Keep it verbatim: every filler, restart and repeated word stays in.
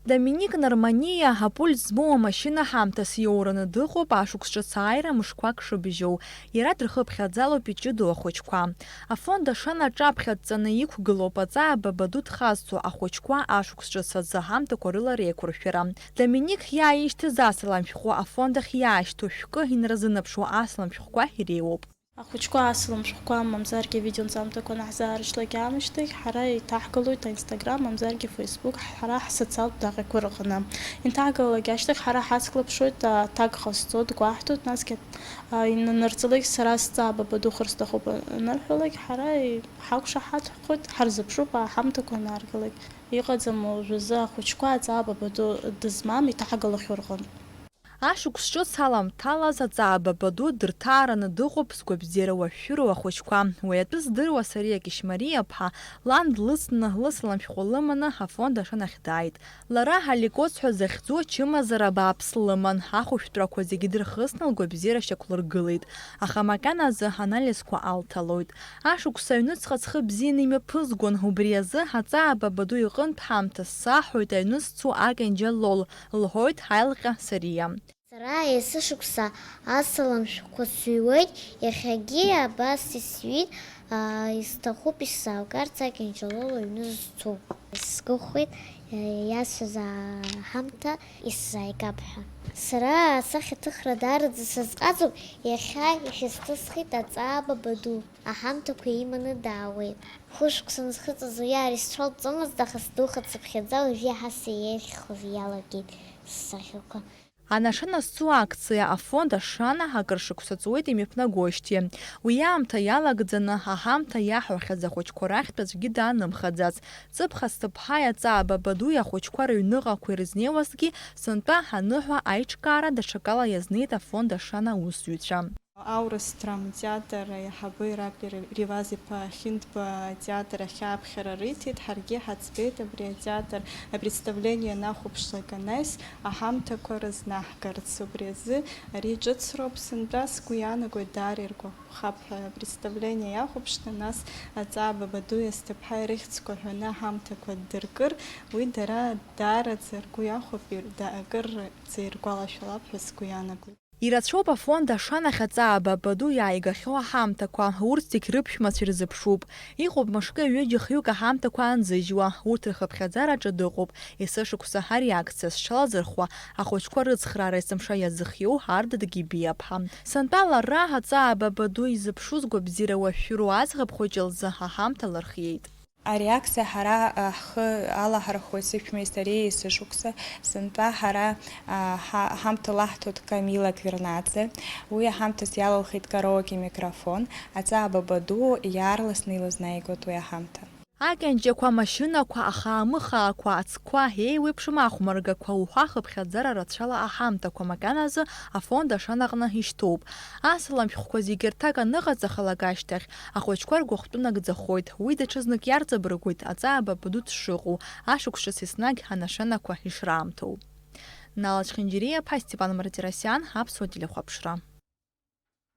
Доминик Норманиа апульт змоу амашьына ҳамҭас иоураны дыҟоуп, ашықәс ҿыц ааира мышқәак шыбжьоу. Иара дрхыԥхьаӡалоуп иҷыдоу ахәыҷқәа. Афонд Ашана аҿаԥхьа дҵаны иқәгылоуп аҵаа Бабаду дхазҵо ахәыҷқәа ашықәс ҿыц азы аҳамҭақәа рыла реиқәыршәара. Доминик иааишьҭыз асалам шәҟәы афонд ахь иаашьҭу шәкы инарзынаԥшуа асалам шәҟәқәа иреиуоуп. Ахәыҷқәа асалам шәҟәқәа, мамзаргьы авидеонҵамҭақәа анаҳзаарышьҭлак аамышьҭахь, ҳара иҭаҳгалоит аинстаграм, мамзаргьы фейсбук, ҳара ҳсоциалтә даҟьақәа рҟны. Инҭаҳгалалак ашьҭахь ҳара ҳацклаԥшуеит, аҭак ҟазҵо дгәаҳҭоит, насгьы, а, инанырҵалак сара сҵаа Бабаду хыр сҭахуп анырҳәалак, ҳара ҳақәшаҳаҭхоит, ҳарзыԥшуп аҳамҭақәа анааргалак. Иҟаӡам уажәазы ахәыҷқәа аҵаа Бабаду дызмам иҭаҳгалахьоу рҟынтә. Ашықәс ҿыц аламҭалаз аҵаа Бабаду дырҭаараны дыҟоуп згәабзиара уашәшәыроу ахәыҷқәа. Уи атәы здыруа Сариа Кьышьмариа-ԥҳа лан длыцны, лысалам шәҟәы лыманы афонд Ашанахь дааит. Лара аликоз ҳәа захьӡу ачымазара бааԥс лыман, ахәышәтәрақәа зегьы дырхысны лгәабзиара шьақәлыргылеит. Аха макьаназы анализқәа алҭалоит. Ашықәс аҩныҵҟа схы бзианы имҩаԥызгон, убри азы аҵаа Бабаду иҟынтә ҳамҭас саҳәоит аҩны сцо акьанџьа лол, лҳәоит ҳаилҟьа Сариа. Сара есышықәса асалам шәҟәқәа сыҩуеит, иахьагьы абас исҩит, аа, исҭахуп исзааугарц акьанџьа лол аҩны зцу. Сгәыӷуеит, иасҳәаз аҳамҭа исзааигап ҳәа. Сара асахьаҭыхра даараӡа сазҟазоуп, иахьа ишәысҭысхит аҵаа Бабаду, аҳамҭақәа иманы даауеит. Хәышықәса нсхыҵыз уи ара исцәалҵомызт, аха сдухацыԥхьаӡа уажәы иаҳа сеиӷьхоз иалагеит ссахьақәа. Анашана зцу акциа афонд Ашана акыр шықәса ҵуеит имҩаԥнагоижьҭеи. Уи аамҭа иалагӡаны, аҳамҭа иаҳәахьаз ахәыҷқәа рахьтә аӡәгьы даанымхаӡац. Ҵыԥх асҭыԥҳаи аҵаа Бабадуи ахәыҷқәа рыҩныҟақәа ирызнеиуазгьы, сынтәа аныҳәа аиҿкаара даҽакала иазнеит афонд Ашана аусзуҩцәа. Аурыс драмтеатр аиҳабы Ираклий Риваз-иԥа Хьынтба атеатр ахь ааԥхьара риҭеит, ҳаргьы ҳаӡбеит абри атеатр апредставление анахәаԥшлак анаҩс аҳамҭақәа рызнаҳгарц. Убри азы ари ҿыцроуп, сынтәа сгәы иаанагоит, даара иргәаԥхап ҳәа. Апредставление иахәаԥшны, нас аҵаа Бабадуи асҭыԥҳаи рыхьӡқәа ҳәаны аҳамҭақәа ддыркыр, уи дара даараӡа ргәы иахәап, ир-, да-, акырӡа иргәалашәалап ҳәа сгәы иаанагоит. Ирацәоуп афонд Ашанахь аҵаа Бабаду иааигахьоу аҳамҭақәа, урҭ зегь рыԥшәмацәа ирзыԥшуп. Иҟоуп мышкы ҩыџьа хҩык аҳамҭақәа анзыжьуа, урҭ рхыԥхьаӡараҿы дыҟоуп. Есышықәса ари акциа зҽалазырхәуа ахәыҷқәа рыцхраара есымша иазыхиоу Арда Дгьыбиаԥҳа. Сынтәа лара аҵаа Бабаду изыԥшуз гәабзиара уашәшәыроу аӡӷаб хәыҷы лзы аҳамҭа лырхиеит. Ари акциа ҳара, а, ҳхы алаҳархәуеит сыԥшәмеи сареи есышықәса. Сынтәа ҳара, а, ҳа-, ҳамҭа лаҳҭоит Камила Квирнаӡе. Уи аҳамҭас иалалхит караоке микрофон. Аҵаа Бабаду иаарласны илызнаигоит уи аҳамҭа. Акьанџьақәа, амашьынақәа, ахаамыхаақәа, ацқәа, еиуеиԥшым ахәмаргақәа уҳәа хыԥхьаӡара рацәала аҳамҭақәа макьаназы афонд Ашанаҟны ишьҭоуп. Асалам шәҟәқәа зегьы рҭак аныҟаҵахалак ашьҭахь, ахәыҷқәа ргәыхәтәы нагӡахоит, уи даҽазнык иарҵабыргуеит аҵаа Бабаду дшыҟоу, ашықәс ҿыц еснагь анашанақәа ишраамҭоу. Нала Чхинџьириаԥҳа, Степан Мартиросиан, Аԥсуа телехәаԥшра.